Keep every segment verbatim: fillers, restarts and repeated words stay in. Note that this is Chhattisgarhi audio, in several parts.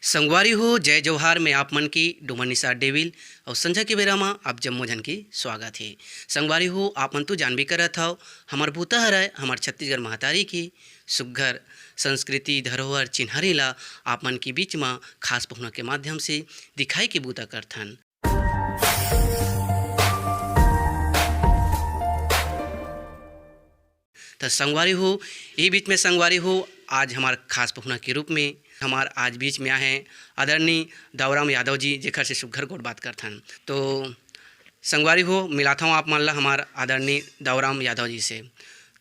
संगवारी हो, जय जोहार। मैं आप मन की डोमन निषाद डेविल अउ संझा के बेरा म आप जम्मो झन के स्वागत हे। संगवारी हो, आप मन तो जानबे करत हव, हमर बूता हरय हमर छत्तीसगढ़ महतारी के सुग्घर संस्कृति, धरोहर, चिन्हारी ला आप मन के बीच म खास पहुना के माध्यम से दिखाए के बूता करथन। त संगवारी हो, ये बीच में संगवारी हो, आज हमार खास पहुना के रूप में हमार आज बीच में आए हैं आदरणीय दाऊराम यादव जी, जेकर से सुग्घर गोठ बात करथन। तो संगवारी हो, मिलाथंव आप मन ला हमार आदरणीय दाऊराम यादव जी से।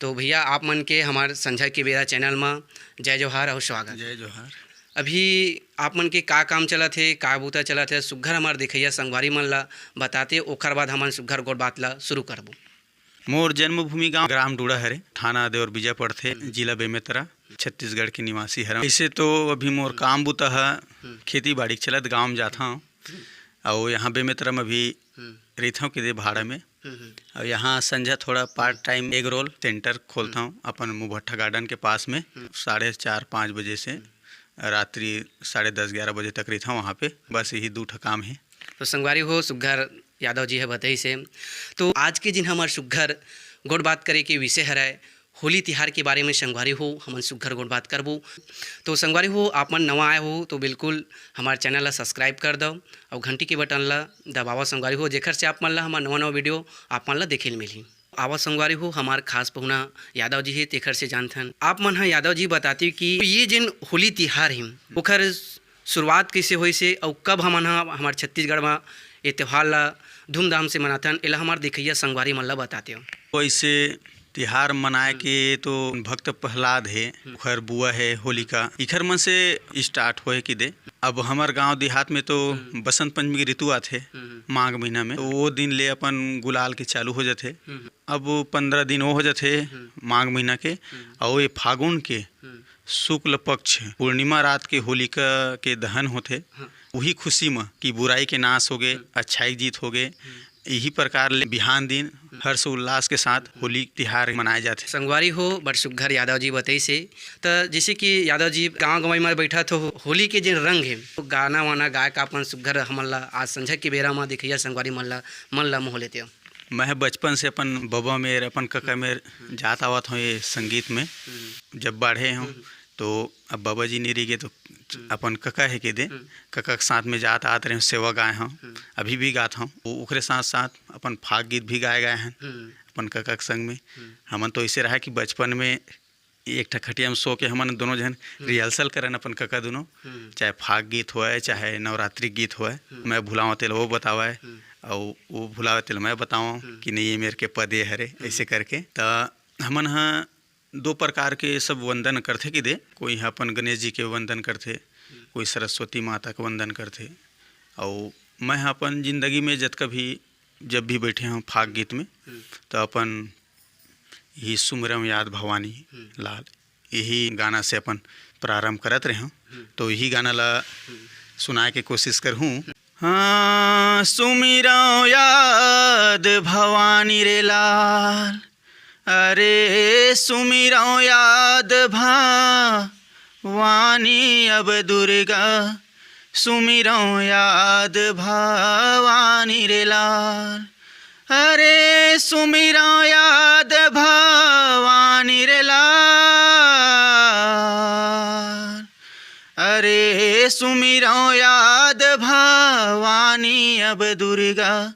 तो भैया, आप मन के हमार संझा के बेरा चैनल म जय जोहार अउ स्वागत। जय जोहार। अभी आप मन के का काम चलत हे, का बूता चलत हे, सुग्घर हमार देखइया संगवारी मन ला बताते, ओखर बाद हमन सुग्घर गोठ बात ला शुरू करबो। मोर जन्मभूमि गांव ग्राम डूड़ा हरे, थाना देवरबीजा पड़थे, जिला बेमेतरा, छत्तीसगढ़ के निवासी हरं। ऐसे तो अभी मोर काम बूता ह खेती बाड़ी के चलत, गांव म जाथंव, अउ यहाँ बेमेतरा म अभी रहिथंव के दे भाड़ा में। अउ यहाँ संझा थोड़ा part time egg roll centre खोलथंव अपन मुभट्ठा गार्डन के पास में, साढ़े चार पाँच बजे से रात्रि साढ़े दस ग्यारह बजे तक रहिथंव वहाँ पे। बस यही दू ठा काम हे। तो संगवारी हो, सुग्घर यादव जी ह बतइस हे। तो आज के जिन हमर सुग्घर गोठ बात करे के विषय हरय, होली तिहार के बारे में संगवारी हो, हमन सुग्घर गोठ बात करबो। तो संगवारी हो, आप मन नवा आए हो तो बिल्कुल हमार चैनल ला सब्सक्राइब कर दव अउ घंटी के बटन ला दबावा संगवारी हो, जेकर से आप मन ला हमार नवा नवा वीडियो आप मन ला देखे ल मिलही। आवा संगवारी हो, हमार खास पहुना यादव जी हे, तेखर से जानथन। आप मन ह यादव जी बताती कि ये जिन होली तिहार हे, ओखर शुरुआत कइसे होइस हे अउ कब हमन ह हमर छत्तीसगढ़ म ये त्योहार ला धूमधाम से मनाथन, एला हमार देखइया संगवारी मन ला बताते हो। वैसे तिहार मनाए के तो भक्त प्रहलाद हे, ओखर बुआ हे होलिका, इखर मन से स्टार्ट होए कि दे। अब हमर गांव देहात में तो बसंत पंचमी के ऋतु आथे माघ महीना में, तो वो दिन ले अपन गुलाल के चालू हो जाथे। अब पंद्रह दिन वो हो जाथे माघ महीना के, अउ ये फागुन के शुक्ल पक्ष पूर्णिमा रात के होलिका के दहन होथे। उही खुशी म कि बुराई के नाश होगे, अच्छाई के जीत होगे, इही प्रकार ले बिहान दिन हर्ष उल्लास के साथ होली तिहार मनाए जाथे। संगवारी हो, बड़ सुग्घर यादव जी बतइस हे। त जइसे कि यादव जी गांव गंवई म बइठत हो, होली के जेन रंग हे, वो गाना वाना गाय का अपन सुग्घर हमन ला आज संझा के बेरा म देखइया संगवारी मन ला, मन ला मोह लेते हो। मैं बचपन से अपन बबा मेर, अपन कका मेर जात आवत हूँ ये संगीत में। जब बाढ़े हूँ तो अब बाबा जी नहीं रहिगे तो अपन कका हे के दे, कका के साथ में जात आत रहे हूँ, सेवा गाए हूँ, अभी भी गात हूँ। वो ओकरे साथ साथ अपन फाग गीत भी गाए गाए हैं अपन कका के संग में। हमन तो ऐसे रहा कि बचपन में एक ठा खटिया में सो के हमन दोनों झन रिहर्सल करन अपन कका दोनों, चाहे फाग गीत होए चाहे नवरात्रि गीत होए, मैं भुलावा तेल वो बतावे अउ वो भुलावे तेल मैं बतावा कि नहीं ये मेर के पद ये हरे, ऐसे करके। त हमन ह दो प्रकार के सब वंदन करथे कि दे, कोई ह अपन गणेश जी के वंदन करथे, कोई सरस्वती माता के वंदन करथे। अउ मैं ह अपन जिंदगी में जतका भी, जब भी बैठे हूँ फाग गीत में, तो अपन यही सुमिरंव याद भवानी लाल, यही गाना से अपन प्रारंभ करत रहे हूँ। तो यही गाना ला सुनाए के कोशिश करहूँ। हाँ, सुमिरंव याद भवानी रे लाल, अरे सुमिरंव याद भवानी अब दुर्गा, सुमिरंव याद भवानी रे लाल, अरे सुमिरंव याद भवानी रे लाल, अरे सुमिरंव याद भवानी अब दुर्गा,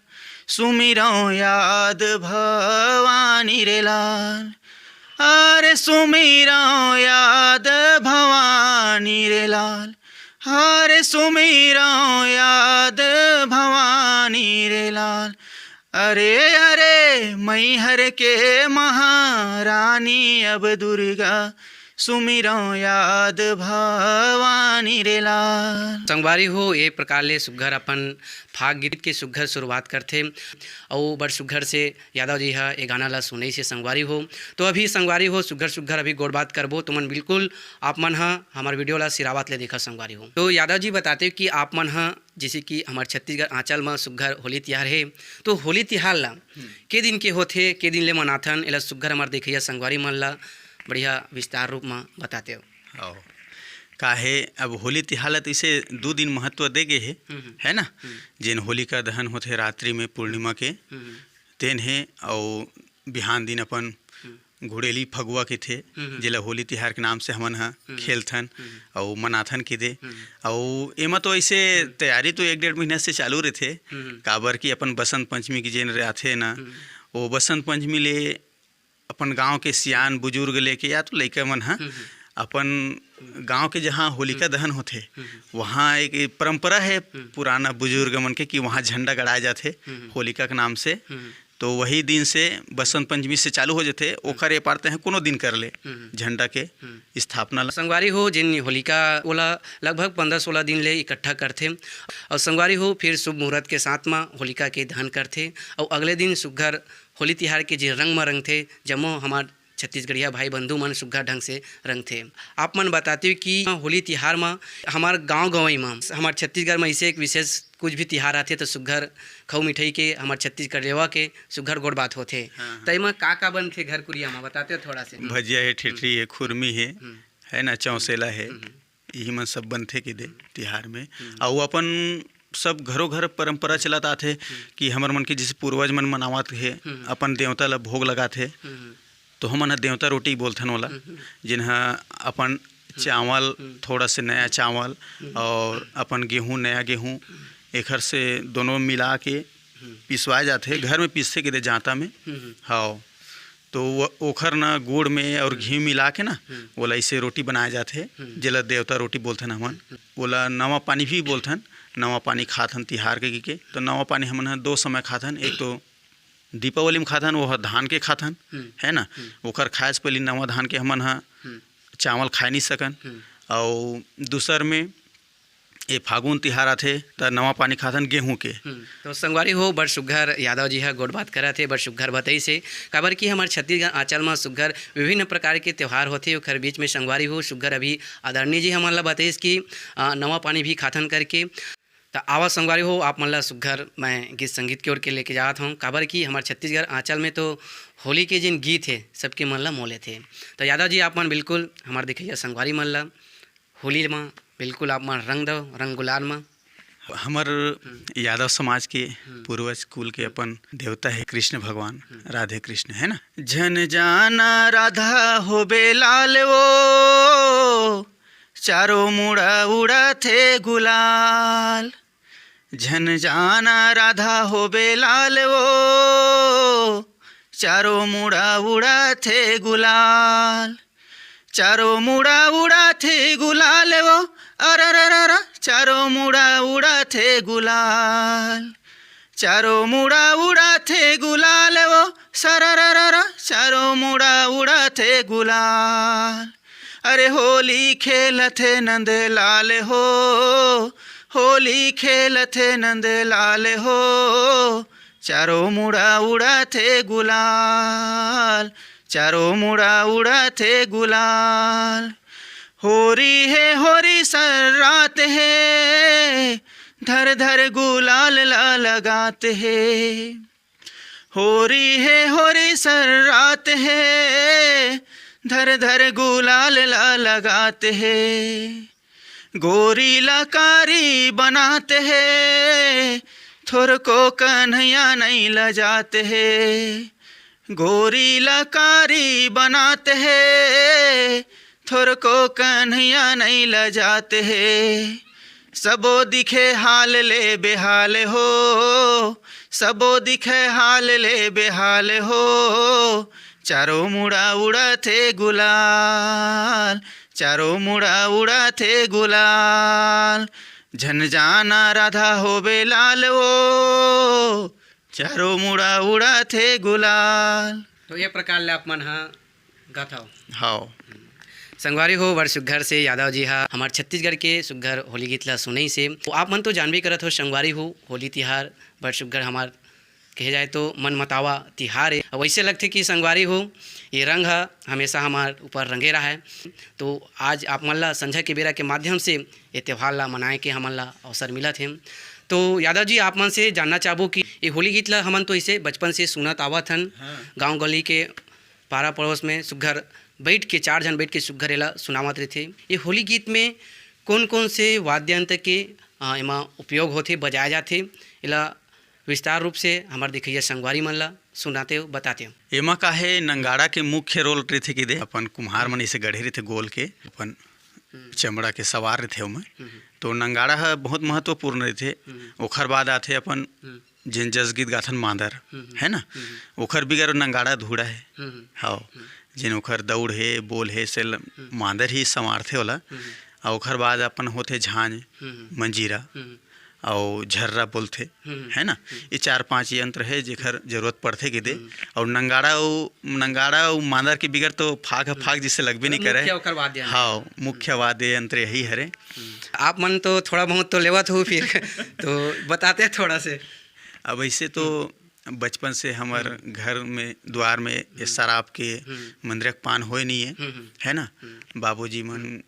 सुमिरंव याद भवानी रे लाल, अरे सुमिरंव याद भवानी रे लाल, अरे सुमिरंव याद भवानी रे लाल, अरे अरे मैहर के महारानी अब दुर्गा, सुमिरंव याद भवानी रे लाल। संगवारी हो, ये प्रकार ले सुग्घर अपन फाग गीत के सुग्घर शुरुआत करथे अउ बड़ सुग्घर से यादव जी ह ये गाना ला सुनइस हे संगवारी हो। तो अभी संगवारी हो, सुग्घर सुग्घर अभी गोठ बात करबो। तुमन बिल्कुल आप मन ह हमर वीडियो ला सिरावत ले देखा संगवारी हो। तो यादव जी बताते कि आप मन ह जैसे कि हमर छत्तीसगढ़ आंचल म सुग्घर होली तिहार हे, तो होली तिहार ला के दिन के होथे, के दिन ले मनाथन, एला सुग्घर हमर देखइया संगवारी मन ला बढ़िया विस्तार रूप म बताते हो। आओ। काहे, अब होली तिहार ला तो इसे दू दिन महत्व दे गे हे, हम्म, हम्म। है ना? हम्म। जेन होलिका दहन होथे रात्रि में पूर्णिमा के, हम्म, हम्म। तेन हे, अउ बिहान दिन अपन हम्म। गुड़ेली फगुआ कहिथे, हम्म, हम्म। जेला होली तिहार के नाम से हमन ह हम्म। खेलथन हम्म। अउ मनाथन कहिथे। हम्म। अउ एमा तो ऐसे हम्म। तैयारी तो एक डेढ़ महीना से चालू रहिथे, हम्म। काबर कि अपन बसंत पंचमी के जेन रहिथे ना, हम्म। वो बसंत पंचमी ले अपन गांव के सियान बुजुर्ग लेके या तो लइका मन ह हम्म, हम्म। अपन गांव के जहां होलिका हम्म। दहन होथे, हम्म, हम्म। वहां एक परंपरा है हम्म। पुराना बुजुर्ग मन के कि वहां झंडा गड़ाए जाथे हम्म, हम्म। होलिका के नाम से। हम्म, हम्म। तो वही दिन से बसंत पंचमी से चालू हो जाथे, हम्म। ओखर ए पार तहे कोनो दिन कर ले हम्म, हम्म। झंडा के हम्म। स्थापना ला। संगवारी हो, जिन होलिका ओला लगभग पंद्रह सोलह दिन ले इकट्ठा करथे अउ संगवारी हो, फिर शुभ मुहूर्त के साथ म होलिका के दहन करथे अउ अगले दिन सुग्घर होली तिहार के जे रंग म रंगथे, जम्मो हमर छत्तीसगढ़िया भाई बंधु मन सुग्घर ढंग से रंगथे। आप मन बताते हो कि होली तिहार म हमर गांव गंवई म, हमर छत्तीसगढ़ म इसे एक विशेष कुछ भी तिहार आथे तो सुग्घर खऊ मिठाई के, हमर छत्तीसगढ़ रेवा के सुग्घर गोड़ बात होथे। हाँ, हाँ। त एमा का का बनथे घर कुरिया म, बताते हो थोड़ा से? भजिया हे, ठेठरी हे, खुरमी हे, हम्म। है ना, चौसेला हे, हम्म। यही मन सब बनथे के दे तिहार में। हम्म। अउ अपन सब घरों घर परंपरा चलत आथे हम्म। कि हमर मन के जैसे पूर्वज मन मनावत हे, हम्म। अपन देवता ला भोग लगाथे, हम्म। तो हमन ह देवता रोटी बोलथन ओला, हम्म, हम्म। जिन ह अपन हम्म। चावल, हम्म। थोड़ा से नया चावल हम्म। और अपन गेहूं, नया गेहूं, एखर से दोनों मिला के हम्म। पिसवाए जाथे। घर में पिसथे के दे जांता में। हम्म, हम्म। हाव। तो वो, ओखर न गुड़ में और हम्म। घी मिला के ना, हम्म। ओला ऐसे रोटी बनाए जाथे, हम्म। जेला देवता रोटी बोलथन हमन। हम्म। ओला नवा पानी भी बोलथन, नवा पानी खाथन तिहार के के। तो नवा पानी हमन ह दो समय खाथन, एक तो दीपावली में खाथन, वो ह धान के खाथन, हम्म। है ना? हम्म। ओखर खाए से पहले नवा धान के हमन ह हम्म। चावल खाए नहीं सकन। हम्म। अउ दूसर में ये फागुन तिहार आथे, त नवा पानी खाथन गेहूं के। हम्म। तो संगवारी हो, बड़ सुग्घर यादव जी ह गोठ बात करत हे, बड़ सुग्घर बतइस हे। काबर कि हमर छत्तीसगढ़ आंचल म सुग्घर विभिन्न प्रकार के त्योहार होथे, ओखर बीच में संगवारी हो, सुग्घर अभी आदरणीय जी हमन ला बतइस कि, अ, नवा पानी भी खाथन करके। त आवा संगवारी हो, आप मन ला सुग्घर मैं गीत संगीत के ओर के लेके जात हौं, काबर कि हमर छत्तीसगढ़ आंचल में तो होली के जिन गीत हे, सबके मन ला मोह लेथे। त यादव जी, आप मन बिल्कुल हमर देखइया संगवारी मन ला होली म बिल्कुल आप मन रंग दव, रंग गुलाल म। हमर हम्म। यादव समाज के हम्म। पूर्वज कुल के हम्म। अपन देवता हे कृष्ण भगवान, हम्म। राधे कृष्ण, है ना? झन जाना राधा होबे लाल वो, चारों मुड़ा उड़ाथे गुलाल। झन जाना राधा होबे लाल वो, चारों मुड़ा उड़ाथे गुलाल। चारों मुड़ा उड़ाथे गुलाल वो, अरररर, चारों मुड़ा उड़ाथे गुलाल। चारों मुड़ा उड़ाथे गुलाल वो, सरररर, चारों मुड़ा उड़ाथे गुलाल। अरे होली खेलथे नंद लाल हो, होली खेलथे नंद लाल हो, चारों मुड़ा उड़ाथे गुलाल, चारों मुड़ा उड़ाथे गुलाल। होरी हे होरी सर्रात हे, धर धर गुलाल ला लगात हे। होरी हे होरी सर्रात हे, धर धर गुलाल ला लगात हे। गोरी ला कारी बनात हे, थोरको कन्हैया नइ लजात हे। गोरी ला कारी बनात हे, थोरको कन्हैया नइ लजात हे। सबो दिखे हाल ले बेहाल हो, सबो दिखे हाल ले बेहाल हो। चारों मुड़ा उड़ाथे गुलाल, चारों मुड़ा उड़ाथे गुलाल। झन जाना राधा होबे लाल वो, चारों मुड़ा उड़ाथे गुलाल। तो ये प्रकार ले आप मन ह गाथव। हाव। संगवारी हो, बड़ सुग्घर से यादव जी हा हमर छत्तीसगढ़ के सुग्घर होली गीत ला सुनइस हे। तो आप मन तो जानबे करत हो संगवारी हो, होली तिहार बड़ सुग्घर हमर कहे जाए तो मनमतावा तिहार हे। अब वैसे लगथे कि संगवारी हो, ये रंग हा हमेशा हमर ऊपर रंगे रहय। तो आज आप मन ला संझा के बेरा के माध्यम से ये त्योहार ला मनाए के हमन ला अवसर मिलत हे। तो यादव जी, आप मन से जानना चाहबो कि ये होली गीत ला हमन तो इसे बचपन से सुनत आवत हन, हाँ। गाँव गली के पारा पड़ोस में सुग्घर बैठ के, चार झन बैठ के सुग्घर एला सुनावत रहिथे। ये होली गीत में कौन-कौन से वाद्य यंत्र के, अ, एमा उपयोग होथे, बजाए जाथे, एला विस्तार रूप से हमर देखइया संगवारी मन ला सुनातेव, बतातेव। एमा का हे, नंगाड़ा के मुख्य role रहिथे कि दे, अपन कुम्हार मन इसे गढ़े रहिथे गोल के, अपन हम्म। चमड़ा के सवार रहिथे ओमा। हम्म। तो नंगाड़ा ह बहुत महत्वपूर्ण रहिथे। हम्म। ओखर बाद आथे अपन हम्म। जेन जसगीत गाथन मांदर, हम्म, हम्म। है ना? हम्म, हम्म। ओखर बिगर नंगाड़ा अधूरा हे। हम्म, हम्म। हाँ। हम्म। जेन ओखर दौड़ हे, बोल हे, से ल-, हम्म। मांदर ही संवारथे ओला। हम्म, हम्म। अउ ओखर बाद अपन होथे झांझ, हम्म, हम्म। मंजीरा, हम्म, हम्म। अउ झर्रा बोलथे, हम्म, हम्म। है ना? हम्म। ये चार पांच यंत्र हे जेखर जरूरत पड़थे कि दे। हम्म। अउ नंगाड़ा अउ, नंगाड़ा अउ मांदर के बिगर तो फाग ह हम्म। फाग जिसे लगबे नहीं मुख्य करे। ओखर वाद्य यंत्र। हाँ, मुख्य हम्म। वाद्य यंत्र यही हरे। हम्म। आप मन तो थोड़ा बहुत तो लेवत हो फिर, तो बताते थोड़ा से। अब ऐसे तो हम्म। बचपन से हमर हम्म। घर में, द्वार में ये हम्म। शराब के, हम्म। मंद्रक पान होए नहीं है, हम्म, हम्म। है ना? हम्म। बाबूजी मन हम्म।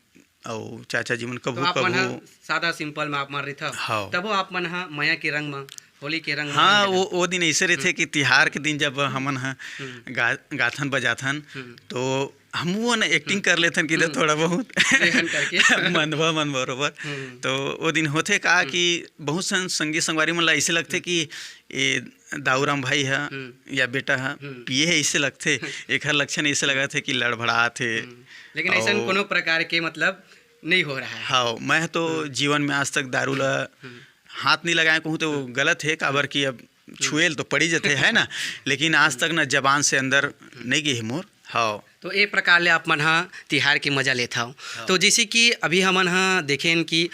अउ चाचा जी मन तो कभू आप मन ह कभू सादा simple में आप मन रहिथव। हाँ। तभो आप मन ह मया के रंग म, होली के रंग म हाँ, रंग वो, देथव। वो दिन ऐसे रहिथे हम्म। कि तिहार के दिन जब हमन ह हम्म। गा-, गाथन बजाथन, हम्म। तो हमू मन acting हम्म। कर लेथन कि दे हम्म। थोड़ा बहुत। एहन करके। मनवा मन बरोबर। हम्म। तो वो दिन होथे का हम्म। कि बहुत सन संगी संगवारी मन ला ऐसे लगथे हम्म। कि ए दाऊ राम भाई ह हम्म। या बेटा ह हम्म। पिए हे, ऐसे लगथे। एखर लक्षण ऐसे लगथे कि लड़बड़ात हे। हम्म। लेकिन ऐसन अउ कोनो प्रकार के मतलब नहीं हो रहा है। हाँ, मैं तो हम्म। जीवन में आज तक दारू ला हम्म। हाथ नहीं लगाए कहूँ तो हम्म। गलत है, काबर कि अब हम्म। छुएल तो पड़ी जथे, है ना? लेकिन आज तक ना जबान से अंदर हम्म। नहीं गई है मोर। हाँ। तो ए प्रकार ले आप मन ह तिहार के मजा लेथव। हाँ। तो जैसे कि अभी हमन ह देखेन कि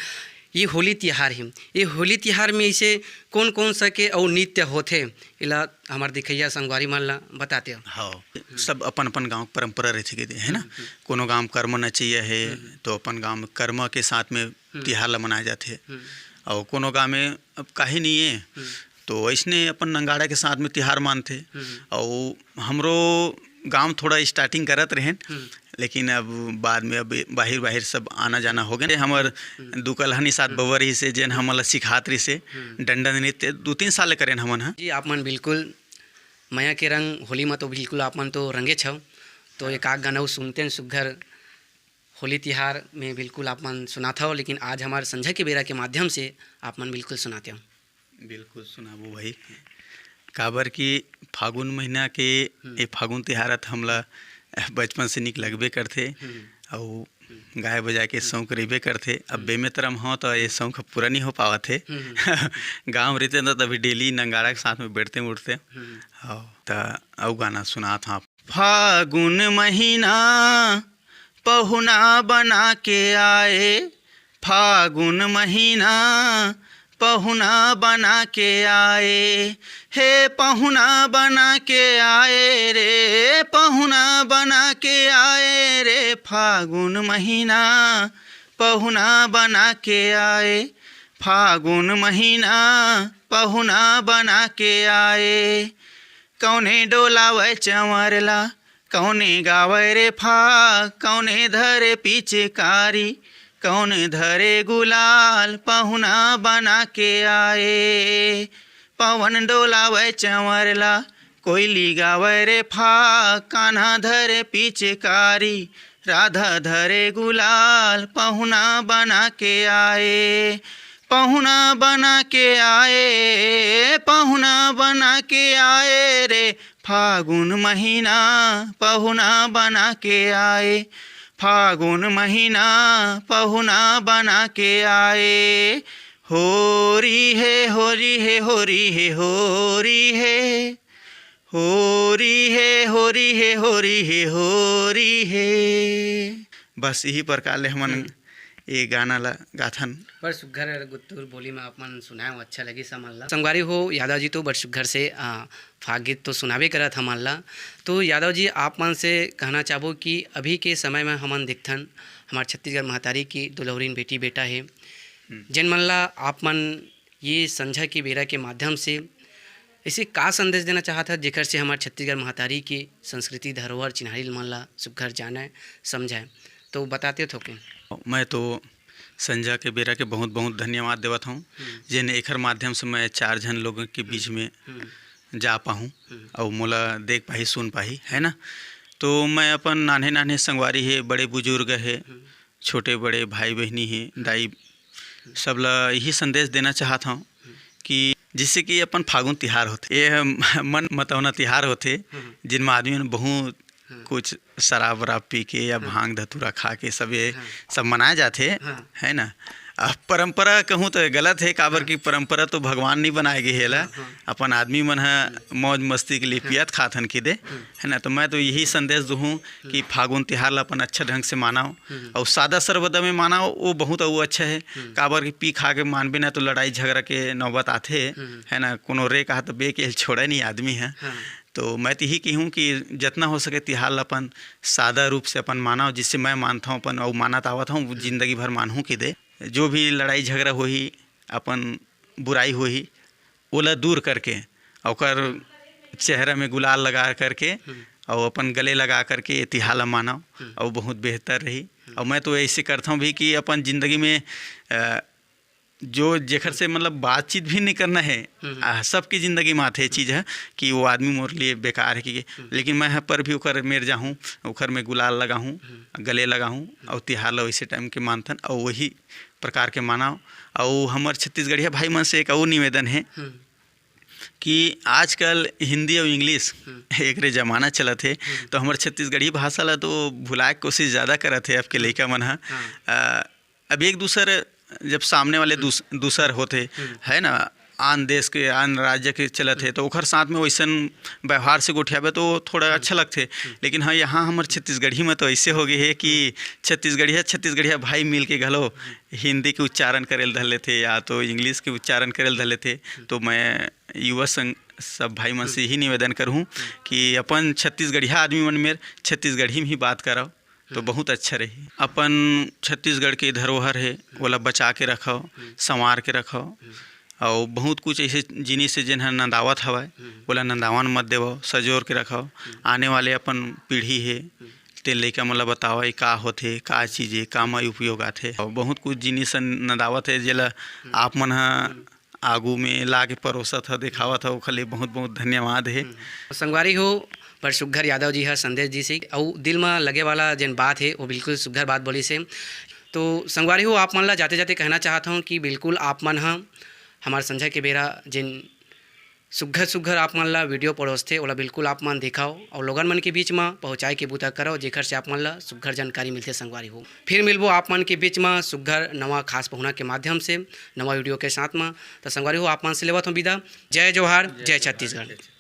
ये होली तिहार हे, ये होली तिहार में इसे कौन-कौन सा के अउ नृत्य होथे, एला हमर दिखइया संगवारी मन ला बताते हो। हाँ, हम्म। सब अपन-अपन गाँव के परंपरा रहिथे के दे, है ना? हम्म, हम्म। कोनो गाँव में कर्म नचैया हे, हम्म। तो अपन गाँव में कर्म के साथ में हम्म। तिहार ला मनाए जाथे। हम्म। अउ कोनो गाँव में अब काहे नहीं है, हम्म। तो अइसने अपन नंगाड़ा के साथ में तिहार मानथे। हम्म। अउ हमरो गाँव थोड़ा starting करत रहेन, हम्म। लेकिन अब बाद में अब बाहिर-बाहिर सब आना-जाना हो गए। हमर हम्म। दू कलहा निसात हम्म। बउआ रहिस हे, जेन हमन ला सिखात रहिस हे, हम्म। डंडा नृत्य दू तीन साल ले करेन हमन ह। जी, आप मन बिल्कुल मया के रंग होली म तो बिल्कुल आप मन तो रंगेच हव, तो हाँ। एक आध गाना अउ सुनतेन सुग्घर होली तिहार में बिल्कुल आप मन सुनात हव, लेकिन आज हमर संझा के बेरा के माध्यम से आप मन बिल्कुल सुनाते हव। बिल्कुल सुनाबो भाई, काबर कि फागुन महीना के हम्म। ए फागुन तिहार ह त हमला बचपन से निक लगबे करथे, हम्म। अउ हम्म। गाय बजाए के हम्म। शौक रहिबे करथे। अब हम्म। बेमेतरा म हव त ए शौक ह पूरा नइ हो पावत हे। हम्म। गाँव रहिते न तभी daily नंगाड़ा के साथ में बैठते उठते। हम्म। हव, त अउ गाना सुनात हव। फागुन महीना पहुना बना के आए, फागुन महीना पहुना बना के आए, हे पहुना बना के आए रे, पहुना बना के आए रे, फागुन महीना पहुना बना के आए, फागुन महीना पहुना बना के आए। कौने डोलावय चंवर ला, कौने गावय रे फाग, कौने धरे पिचकारी, कौने धरे गुलाल, पहुना बना के आए। पवन डोलावय चंवर ला, कोइली गावय रे फाग, कान्हा धरे पिचकारी, राधा धरे गुलाल, पहुना बना के आए, पहुना बना के आए, पहुना बना के आए रे, फागुन महीना पहुना बना के आए, फागुन महीना पहुना बना के आए। होरी हे, होरी हे, होरी हे, होरी हे, होरी हे, होरी हे, होरी हे, होरी हे। बस यही प्रकार ले हमन हम्म। ये गाना ला गाथन। बड़ सुग्घर गुत्तुर बोली में आप मन सुनाए हो, अच्छा लगिस हमन ला। संगवारी हो, यादव जी तो बड़ सुग्घर से, आ, फाग गीत तो सुनाबे करत हमन ला। तो यादव जी, आप मन से कहना चाहबो कि अभी के समय में हमन देखथन, हमार छत्तीसगढ़ महतारी की दुलौरिन बेटी बेटा हे, हम्म। जेन मन ला आप मन ये संझा के बेरा के माध्यम से ऐसे का संदेश देना चाहत हव, जेकर से हमार छत्तीसगढ़ महतारी के संस्कृति, धरोहर, चिन्हारी मन ला सुग्घर जानय, समझय? तो बताते थोकिन। मैं तो संझा के बेरा के बहुत-बहुत धन्यवाद देवत हूँ, हम्म। जेन एखर माध्यम से मैं चार झन लोगों के बीच हम्म। में हम्म। जा पाहूँ हम्म। अउ मोला देख पाही, सुन पाही, है ना? तो मैं अपन नान्हे-नान्हे संगवारी हे, बड़े बुजुर्ग हे, हम्म। छोटे बड़े भाई बहिनी हे, दाई, सब ला यही संदेश देना चाहत हौं कि जैसे कि अपन फागुन तिहार होथे, ये ह मन मतौना तिहार होथे, जिनमा आदमी मन बहुत कुछ शराब वराब पी के या भांग धतूरा खा के सब ये सब मनाए जाथे, है ना? अब परंपरा कहूँ तो गलत है, काबर कि परंपरा तो भगवान नहीं बनाए गे हे एला, अपन आदमी मन ह मौज मस्ती के लिए पियत खात हन किदे, है ना? तो मैं तो यही संदेश दूहूँ कि फागुन तिहार ला अपन अच्छा ढंग से मानव, और सादा सर्वदा में मानव, वो बहुत अउ अच्छा है। काबर कि पी खा के मानबे ना तो लड़ाई झगड़ा के नौबत आथे, है ना? कोनो रे कहा तो बे के छोड़े नहीं आदमी है। तो मैं तो यही कहूँ कि जितना हो सके तिहार ला अपन सादा रूप से अपन मानव, जिससे मैं मानता हूँ अपन अउ मानत आवत हूँ, जिंदगी भर मानहूँ किदे। जो भी लड़ाई झगड़ा होही, अपन बुराई होही, ओला दूर करके, ओकर चेहरा में गुलाल लगा करके, और अपन गले लगा करके ये तिहार ला मानव, और बहुत बेहतर रही। और मैं तो ऐसे करता हूँ भी कि अपन जिंदगी में, अ, जो जेकर से मतलब बातचीत भी नहीं करना है, आ, सबकी जिंदगी में आथे ये चीज़ है कि वो आदमी मोर लिए बेकार है कि, लेकिन मैं ह पर भी ओकर मेर जाहूँ, ओकर में गुलाल लगाहूँ, गले लगाहूँ, और तिहार ला वैसे टाइम के मानथन, और वही प्रकार के मानव। और हमर छत्तीसगढ़िया भाई मन से एक और निवेदन है कि आजकल हिंदी और इंग्लिश एकरे जमाना चलत है, तो हमर छत्तीसगढ़ी भाषा ला तो भुलाए के कोशिश ज़्यादा करत है आपके लइका मन ह। अ, अब एक दूसर जब सामने वाले दूस-, दूसर होथे, है ना, आन देश के, आन राज्य के चलत है, तो ओखर साथ में वैसन व्यवहार से गोठियाबे तो थोड़ा अच्छा लगथे। लेकिन हाँ, यहाँ हमर छत्तीसगढ़ी में तो ऐसे हो गए है कि छत्तीसगढ़िया, छत्तीसगढ़िया भाई मिल के घलो हिंदी के उच्चारण करे ल धर लेथे या तो इंग्लिश के उच्चारण करे ल धर लेथे। तो मैं युवा संग सब भाई मन से यही निवेदन करहूँ कि अपन छत्तीसगढ़िया आदमी मन मेर छत्तीसगढ़ी में ही बात करव, तो बहुत अच्छा रही। अपन छत्तीसगढ़ के धरोहर है, ओला बचा के रखव, संवार के रखव। और बहुत कुछ ऐसे जिनिस है, जेन ह नंदावत हवय, ओला नंदावन मत देवव, सजोर के रखव। आने वाले अपन पीढ़ी है, तेन लइका मन ला बतावव, ये का होथे, का चीज है, का मा उपयोग आथे। और बहुत कुछ जिनिस ह नंदावत है, जेला आप मन ह आगू में ला के परोसत ह, देखावत ह, ओखर लिए बहुत-बहुत धन्यवाद हे। संगवारी हो, बड़ सुग्घर यादव जी ह संदेश दिस हे, अउ दिल म लगे वाला जेन बात हे, वो बिल्कुल सुग्घर बात बोलिस हे। तो संगवारी हो, आप मन ला जाते-जाते कहना चाहत हौं कि बिल्कुल आप मन ह हमर संझा के बेरा जेन सुग्घर-सुग्घर आप मन ला video परोसथे, ओला बिल्कुल आप मन देखव अउ लोगन मन के बीच म पहुँचाए के बूता करव, जेखर से आप मन ला सुग्घर जानकारी मिलथे संगवारी हो। फिर मिलबो आप मन के बीच म सुग्घर नवा खास पहुना के माध्यम से, नवा video के साथ म। त संगवारी हो, आप मन से लेवत हौं बिदा। जय जोहार, जय छत्तीसगढ़।